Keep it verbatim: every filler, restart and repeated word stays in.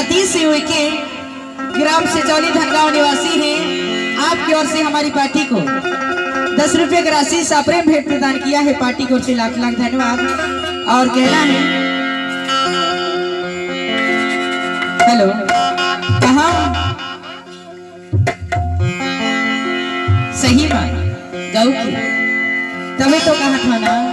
सतीश सिंह उइके, ग्राम सिचौली धनगांव निवासी हैं। आपकी ओर से हमारी पार्टी को दस रुपये की राशि सप्रेम भेंट प्रदान किया है। पार्टी की ओर से लाख लाख धन्यवाद। और कहना है, हेलो, कहाँ सही में गौ की, तभी तो कहा था ना।